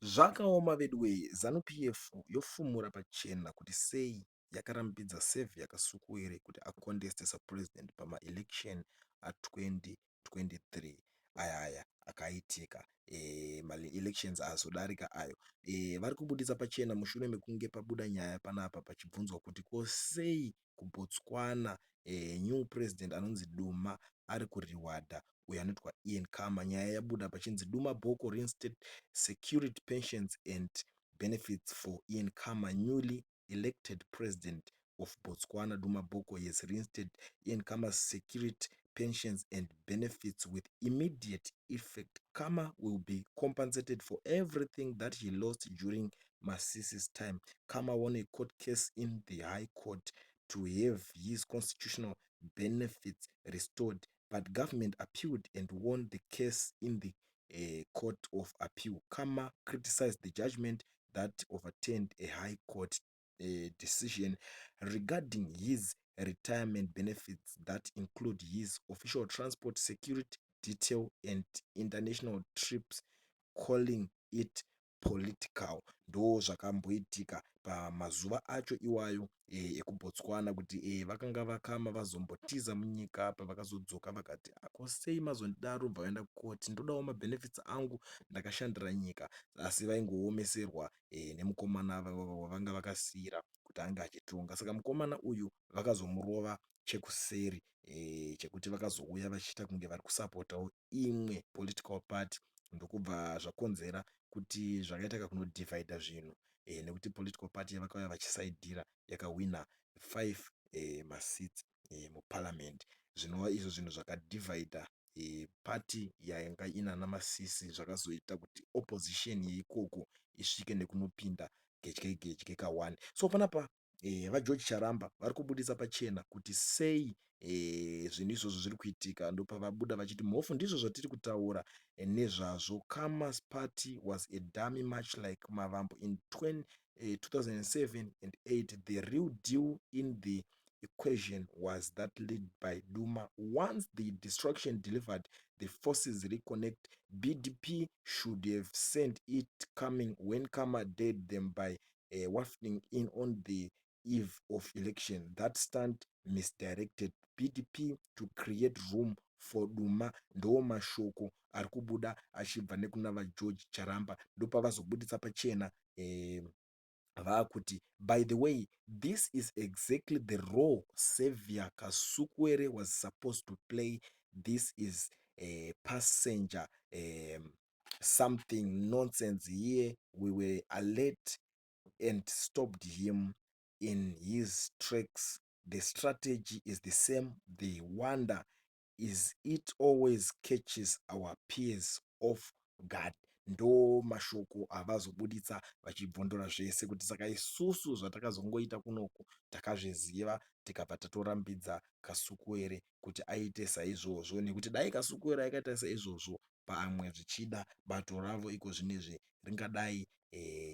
Zvakaoma veduwee, ZANU PF yofumura pachena kuti sei yakarambidza Saviour Kasukuwere kuti akonteste sapurezidendi pamaelection a2023 aya akaitika, maelections azodarika ayo. Vari kubudisa pachena mushure mekunge pabuda nyaya panapa pachibvunzwa kuti ko sei kuBotswana new president anonzi Duma ari kuriwadha uyo anoitwa Ian Khama. Nyaya yabuda pachinzi Duma Boko reinstate security pensions and benefits for Ian Khama. Newly elected president of Botswana, Duma Boko, has reinstated Ian Khama's security pensions and benefits with immediate effect. Khama will be compensated for everything that he lost during Masisi's time. Khama won a court case in the High Court to have his constitutional benefits restored, but government appealed and won the case in the Court of Appeal. Khama criticized the judgment that overturned a High Court decision regarding his retirement benefits that include his official transport, security detail and international trips, calling it political. Ndo zvakamboitika pamazuva acho iwayo ekuBotswana kuti vakanga vaKhama vazombotiza munyika. Pavakazodzoka vakati, "Ko sei mazondidaro?" Bva vaenda kukoti, "Ndodawo mabenefits angu, ndakashandira nyika." Asi vaingoomeserwa nemukomana wavanga vakasiyira kuti ange achitonga. Saka mukomana uyu vakazomurova chekuseri chekuti vakazouya vachiita kunge vari kusapotawo imwe political party, ndokubva zvakonzera kuti zvakaita kakunodhivhaidha zvinhu nekuti political party yavakauya vachisaidhira yakahwina 5 maseats muparliament, zvinova izvo zvinhu zvakadhivhaidha party yanga ina Masisi. Zvakazoita kuti opposition yeikoko isvike nekunopinda gedye gedye ka1. So panapa vaGeorge Charamba vari kubudisa pachena kuti sei zvinhu izvozvo zviri kuitika. Ndopavabuda vachiti, "Mhofu, ndizvo zvatiri kutaura nezvazvo. Khama's party was a dummy, much like Mavambo in 2007 and 8. The real deal in the equation was that led by Duma. Once the destruction delivered, the forces reconnect. BDP should have sent it coming when Khama dared them by wafting in on the eve of election. That stunt misdirected BDP to create room for Duma." Ndo mashoko ari kubuda achibva nekuna vaGeorge Charamba. Ndopavazobudisa pachena vaakuti, "By the way, this is exactly the role Saviour Kasukuwere was supposed to play. This is a passenger something nonsense here. We were alert and stopped him in his tracks. The strategy is the same. The wonder is it always catches our peers off guard." Ndo mashoko avazobuditsa vachibvondora zvese kuti saka isusu zvatakazongoita kunoku takazviziva, tikabva tatorambidza Kasukuwere kuti aite saizvozvo, nekuti dai Kasukuwere akaita saizvozvo, pamwe zvichida bato ravo iko zvinezvi ringadai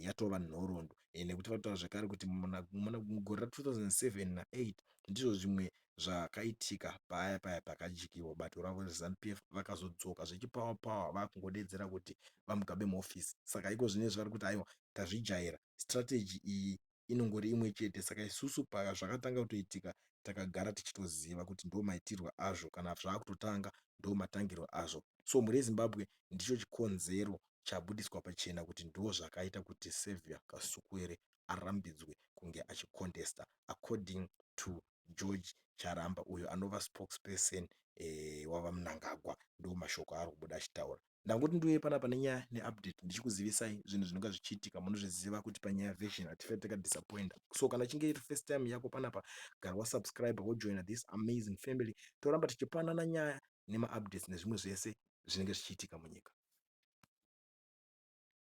yatova nhoroondo nekuti vanotaura zvakare kuti mugore ra2007 na8 ndizvo zvimwe zvakaitika paya paya pakadyiwa bato ravo reZANU PF. Vakazodzoka zvechipower power vakungodedzera kuti vaMugabe muofisi. Saka iko zvinezvi vari kuti, "Aiwa, tazvijaira strategy iyi, inongori imwe chete." Saka isusu pazvakatanga kutoitika takagara tichitoziva kuti ndo maitirwo azvo, kana zvaakutotanga ndo matangiro azvo. So mhuri yeZimbabwe, ndicho chikonzero chabudiswa pachena kuti ndo zvakaita kuti Saviour Kasukuwere arambidzwe kunge achikontesta, according to George Charamba, uyo anova spokesperson wavaMnangagwa. Ndo mashoko aari kubuda achitaura. Ndangoti ndiuye panapa nenyaya neupdate, ndichikuzivisai zvinhu zvinonga zvichiitika. Munozviziva kuti panyaya version hatifai takadisappointa. So kana chinge iri first time yako panapa, gara wasubscribe, wojoina this amazing family. Toramba tichipanana nyaya nemaupdates nezvimwe zvese zvinenge zvichiitika munyika.